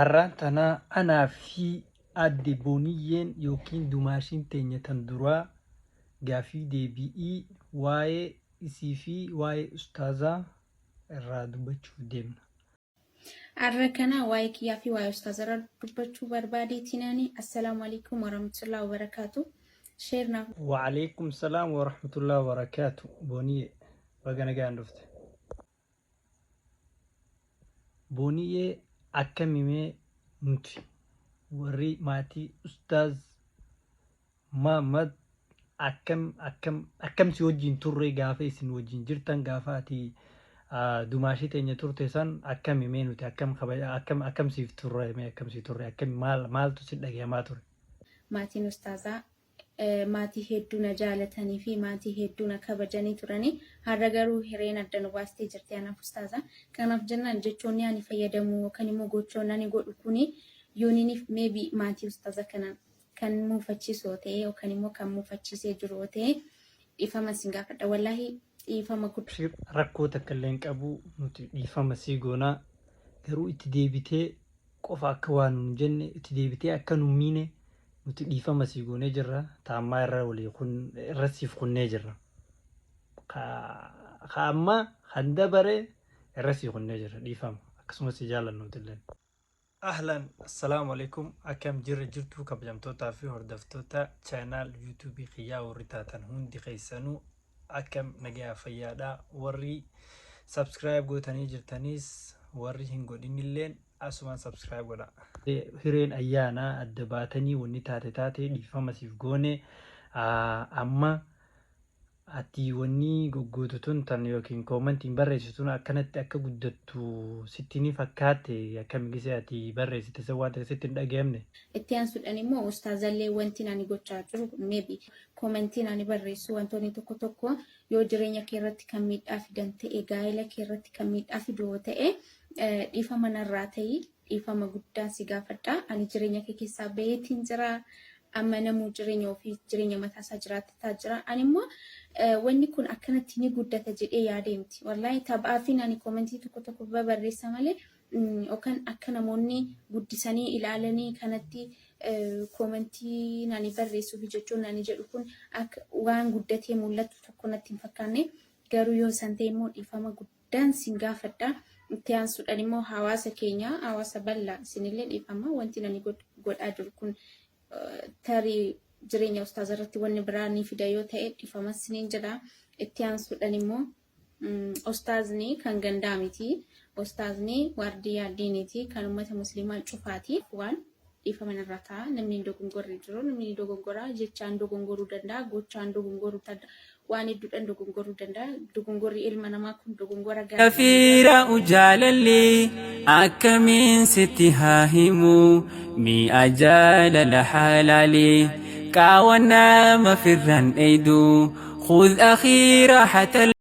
Arraan tana anaa fi aadde Booniyyeen yookiin Dumaashiin teenya tan duraa gaafii deebi'ii waa'ee isii fi waa'ee ustaazaa irraa dubbachuuf deemna. Arra kana waa'ee kiyyaa fi waa'ee ustaaza irraa dubbachuu barbaadeetiin. Assalaamu alaikum warahmatullahi wabarakaatu. Share naaf Wa'aleekum salaam wa rahmatullahi wa barakaatu. Booniyyee, baga nagaan dhufte. Booniyyee, akkamimee nuti warri maatii ustaaz Mahammad akkam akkam akkam si wajjin turre? Gaafa isin wajjin jirtan, gaafa ati dumaashii teenya turte san akkamimee nuti akkam kabaja, akkam akkam siif turre mee, akkam si turre, akkam maal maaltu si dhagayamaa ture? Maatiin ustaazaa maatii hedduu na jaalatanii fi maatii hedduu na kabajanii turanii, har'a garuu hireen adda nu baastee jirti anaaf ustaazaa. Kanaaf jennaan jechoonni ani fayyadamu yookaan immoo gochoonni ani godhu kuni yooniniif maybe maatii ustaaza kana kan muufachiisu yoo ta'e yookaan immoo kan muufachiisee jiru yoo ta'e, dhiifama isin gaafadha. Wallaahi dhiifama guddaa. Abshir, rakkoo takka illee hin qabu, nuti dhiifama sii goonaa. Garuu itti deebitee qofa akka waa nun jenne, itti deebitee akka nun miine, nuti dhiifama sii goonee jirra. Taammaa irra walii kun irra siif kunnee jirra. Ka ammaa kan dabare irra sii kunnee jirra, dhiifama. Akkasumas si jaallanna nuti illee. Ahlan, assalaamu alaikum, akkam jirra, jirtuu? Kabajamtootaa fi hordoftoota channel YouTube kiyyaa warri taatan hundi keessanuu akkam, nagayaa, fayyaadha? Warri subscribe gootanii jirtaniis, warri hin godhinilleen asumaan subscribe godha. Hireen ayyaana adda baatanii wanni taate taate, dhiifama siif goone. Amma ati wanni goggootu tun tan yookiin commentiin barreessitu tun akkanatti akka guddattu sitti ni fakkaate? Akkami gisee ati barreessite san waan ta'e sitti hin dhagayamne? Itti aansuudhaan immoo ustaazallee wanti ani gochaa jiru, maybe commentiin ani barreessu wantoonni tokko tokko yoo jireenya kee irratti kan miidhaa fidan ta'e, gaa'ela kee irratti kan miidhaa fidu yoo ta'e, dhiifama narraa ta'ii, dhiifama guddaan si gaafadha. Ani jireenya kee keessaa baheetiin jira. Amma namuu jireenya ofii, jireenya mataasaa jiraataa jira. Ani immoo wanni kun akkanatti ni guddata jedhee yaadee miti. Wallaahi taphaafin ani commentii tokko tokko babarreessa malee yookaan akka namoonni guddisanii ilaalanii kanatti commentii ani barreessuu fi jechuun ani jedhu kun akka waan guddatee mul'atu tokko natti hin fakkaanne. Garuu yoo san ta'e immoo dhiifama guddaan sin gaafadha. Itti aansuudhaan immoo hawaasa keenya, hawaasa bal'aa, isinillee dhiifama. Wanti ani godhaa jiru kun tarii jireenya ustaaza irratti wanni biraa ni fida yoo ta'e, dhiifama isiniin jedha. Itti aansuudhaan immoo ustaazni kan gandaa miti. Ustaazni waardiyyaa diiniiti, kan uummata musliimaa cufaati. Waan dhiifama irraa ta'a. Namni hin dogongorre jiru. Namni ni dogongora. Jechaan dogongoruu danda'a. Gochaan dogongoruu danda'a. Waan hedduudhaan dogongoruu danda'a. Dogongorri ilma namaa kun dogongora gaarii. Fiira jaalalli akkamiin sitti haa himu, mi'a jaalala halaali qaawa nama firran dheeydu خذ أخي راحة.